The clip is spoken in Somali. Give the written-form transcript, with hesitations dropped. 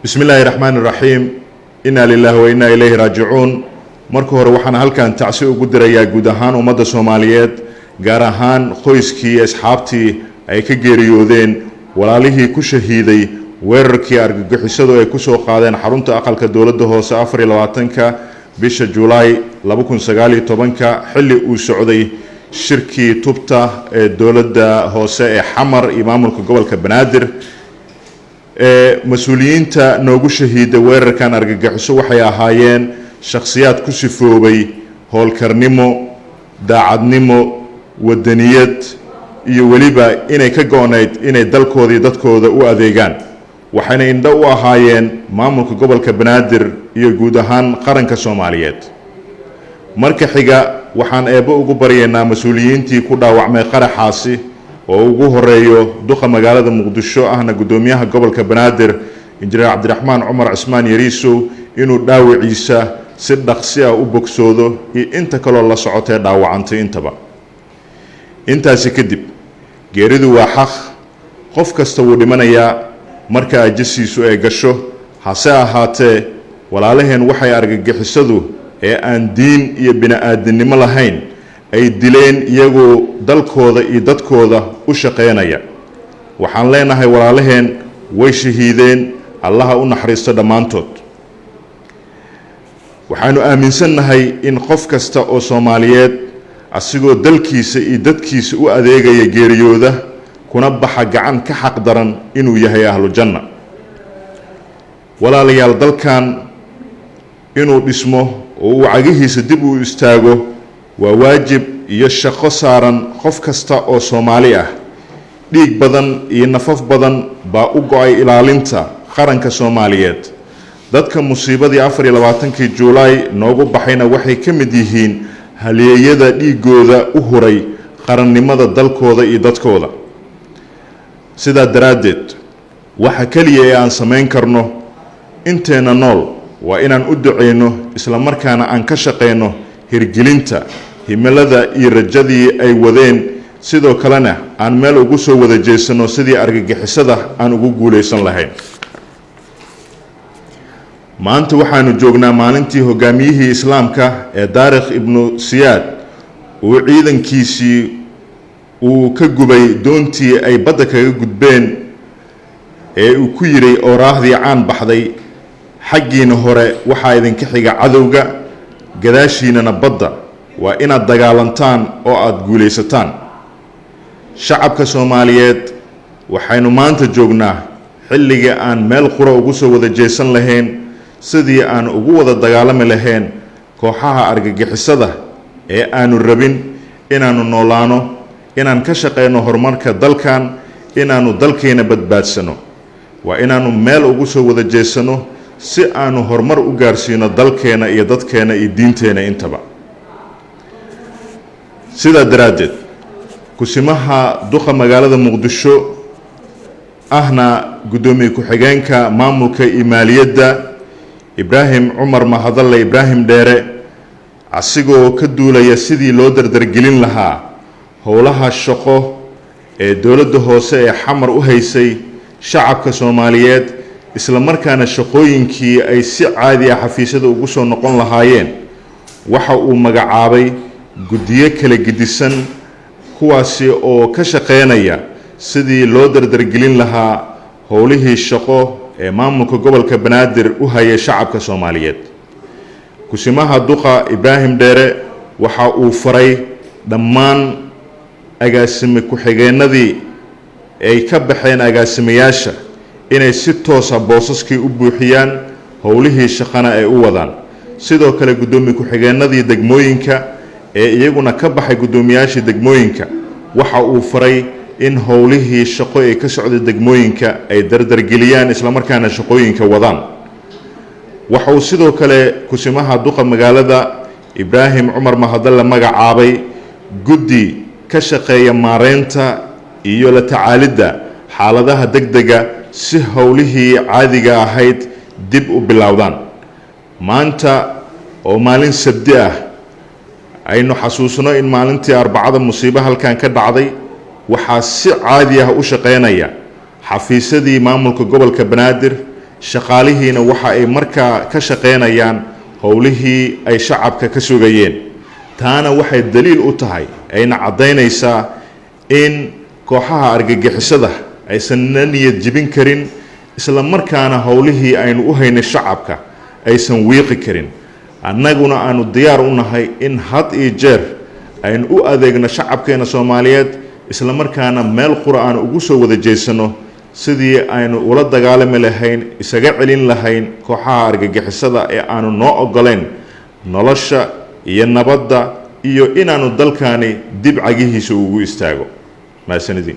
Bismi illaahi raxmaan iraxiim. Inaa lilaahi wa innaa ilayhi raajicuun. Marka hore waxaan halkan tacsi ugu dirayaa guud ahaan ummadda Soomaaliyeed, gaar ahaan qoyskii iyo asxaabtii ay ka geeriyoodeen walaalihii ku shahiiday weerarkii argagixisadu ay kusoo qaadeen xarunta aqalka dowladda hoose 24-ka bisha Julaay 2019-ka, xilli uu socday shirkii tubta ee dowladda hoose ee Xamar iyo maamulka gobolka Banaadir. Mas-uuliyiinta noogu shahiiday weerarkan argagixiso waxay ahaayeen shakhsiyaad ku sifoobay howlkarnimo, daacadnimo, wadaniyad iyo weliba inay ka go-nayd inay dalkooda iyo dadkooda u adeegaan. Waxayna indho u ahaayeen maamulka gobolka Banaadir iyo guud ahaan qaranka Soomaaliyeed. Marka xiga, waxaan Eebbo ugu baryaynaa mas-uuliyiintii ku dhaawacmay qaraxaasi, oo ugu horeeyo duqa magaalada Muqdisho ahna guddoomiyaha gobolka Banaadir, Injineer Cabdiraxmaan Cumar Cismaan Yariisow, inuu dhaawiciisa si dhaqsi ah u bogsoodo iyo inta kaloo la socotee dhaawacantay intaba. Intaasi kadib, geeridu waa xaq, qof kasta wuu dhimanayaa marka ajasiisu ay gasho. Hase ahaatee, walaalaheen waxay argagixisadu ee aan diin iyo bini-aadinimo lahayn ay dileen iyagoo dalkooda iyo dadkooda u shaqeynaya. Waxaan leenahay, walaalaheen way shahiideen, Allaha u naxariisto dhammaantood. Waxaanu aaminsannahay in qof kasta oo Soomaaliyeed asigoo dalkiisa iyo dadkiisa u adeegaya geeriyooda kuna baxa gacan ka xaq daran inuu yahay ahlu janna. Walaalayaal, dalkan inuu dhismo oo uu cagihiisa dib u istaago waa waajib iyo shaqo saaran qof kasta oo Soomaali ah. Dhiig badan iyo nafaf badan baa u go-ay ilaalinta qaranka Soomaaliyeed. Dadka musiibadii 24-kii Juulaay noogu baxayna waxay ka mid yihiin halyeeyada dhiigooda u huray qarannimada dalkooda iyo dadkooda. Sidaa daraaddeed, waxa keliya ee aan samayn karno inteenna nool waa inaan u duceyno, isla markaana aan ka shaqeyno hirgelinta himilada iyo rajadii ay wadeen, sidoo kalena aan meel ugu soo wada jeesano sidii argagixisada aan ugu guulaysan lahayn. Maanta waxaanu joognaa maalintii hogaamiyihii Islaamka ee Daarikh Ibnu Siyaad uu ciidankiisii uu ka gubay doontii ay badda kaga gudbeen ee uu ku yiray ooraahdii caan baxday: "Xaggiina hore waxaa idinka xiga cadowga, gadaashiinana badda, waa inaad dagaalantaan oo aada guulaysataan." Shacabka Soomaaliyeed, waxaynu maanta joognaa xilligii aan meel qura ugu soo wada jeesan lahayn sidii aan ugu wada dagaalami lahayn kooxaha argagixisada ee aanu rabin inaannu noolaano, inaan ka shaqeyno horumarka dalkan, inaannu dalkeena badbaadsano. Waa inaannu meel ugu soo wada jeesano si aanu horumar u gaarsiino dalkeena iyo dadkeena iyo diinteena intaba. Sidaa daraaddeed, kusimaha duqa magaalada Muqdisho ahna guddoomiye ku-xigeenka maamulka iyo maaliyadda, Ibraahim Cumar Mahadalle Ibraahim Dheere, asigoo ka duulaya sidii loo dardargelin lahaa howlaha shaqo ee dowladda hoose ee Xamar u haysay shacabka Soomaaliyeed, isla markaana shaqooyinkii ay si caadi ah xafiisyada ugu soo noqon lahaayeen, waxa uu magacaabay guddiyo kala gedisan, kuwaasi oo ka shaqeynaya sidii loo dardargelin lahaa howlihii shaqo ee maamulka gobolka Banaadir u hayay shacabka Soomaaliyeed. Kusimaha duqa Ibraahim Dheere waxa uu faray dhammaan agaasime ku-xigeenadii ay ka baxeen agaasimayaasha inay si toosa boosaskii u buuxiyaan, howlihii shaqana ay u wadaan. Sidoo kale, guddoomiye ku-xigeenadii degmooyinka ee iyaguna ka baxay guddoomiyaashii degmooyinka, waxa uu faray in howlihii shaqo ee ka socday degmooyinka ay dardargeliyaan, islamarkaana shaqooyinka wadaan. Waxa uu sidoo kale kusimaha duqa magaalada Ibraahim Cumar Mahadalle magacaabay guddi ka shaqeeya maareynta iyo la tacaalidda xaaladaha degdega si howlihii caadiga ahayd dib u bilowdaan. Maanta oo maalin Sabdi ah, aynu xasuusno in maalintii Arbacada musiibo halkan ka dhacday, waxaa si caadi ah u shaqeynaya xafiisyadii maamulka gobolka Banaadir. Shaqaalihiina waxa ay markaa ka shaqaynayaan howlihii ay shacabka ka sugayeen. Taana waxay daliil u tahay ayna caddaynaysaa in kooxaha argagixisada aysan na niyad jibin karin, isla markaana howlihii aynu u haynay shacabka aysan wiiqi karin, annaguna aanu diyaar u nahay in had iyo jeer aynu u adeegno shacabkeena Soomaaliyeed, isla markaana meel qura aan ugu soo wada jeesano sidii aynu ula dagaalami lahayn, isaga celin lahayn kooxaha argagixisada ee aanu noo oggolayn nolosha iyo nabadda iyo inaanu dalkani dib cagihiisa ugu istaago. Mahadsanidin.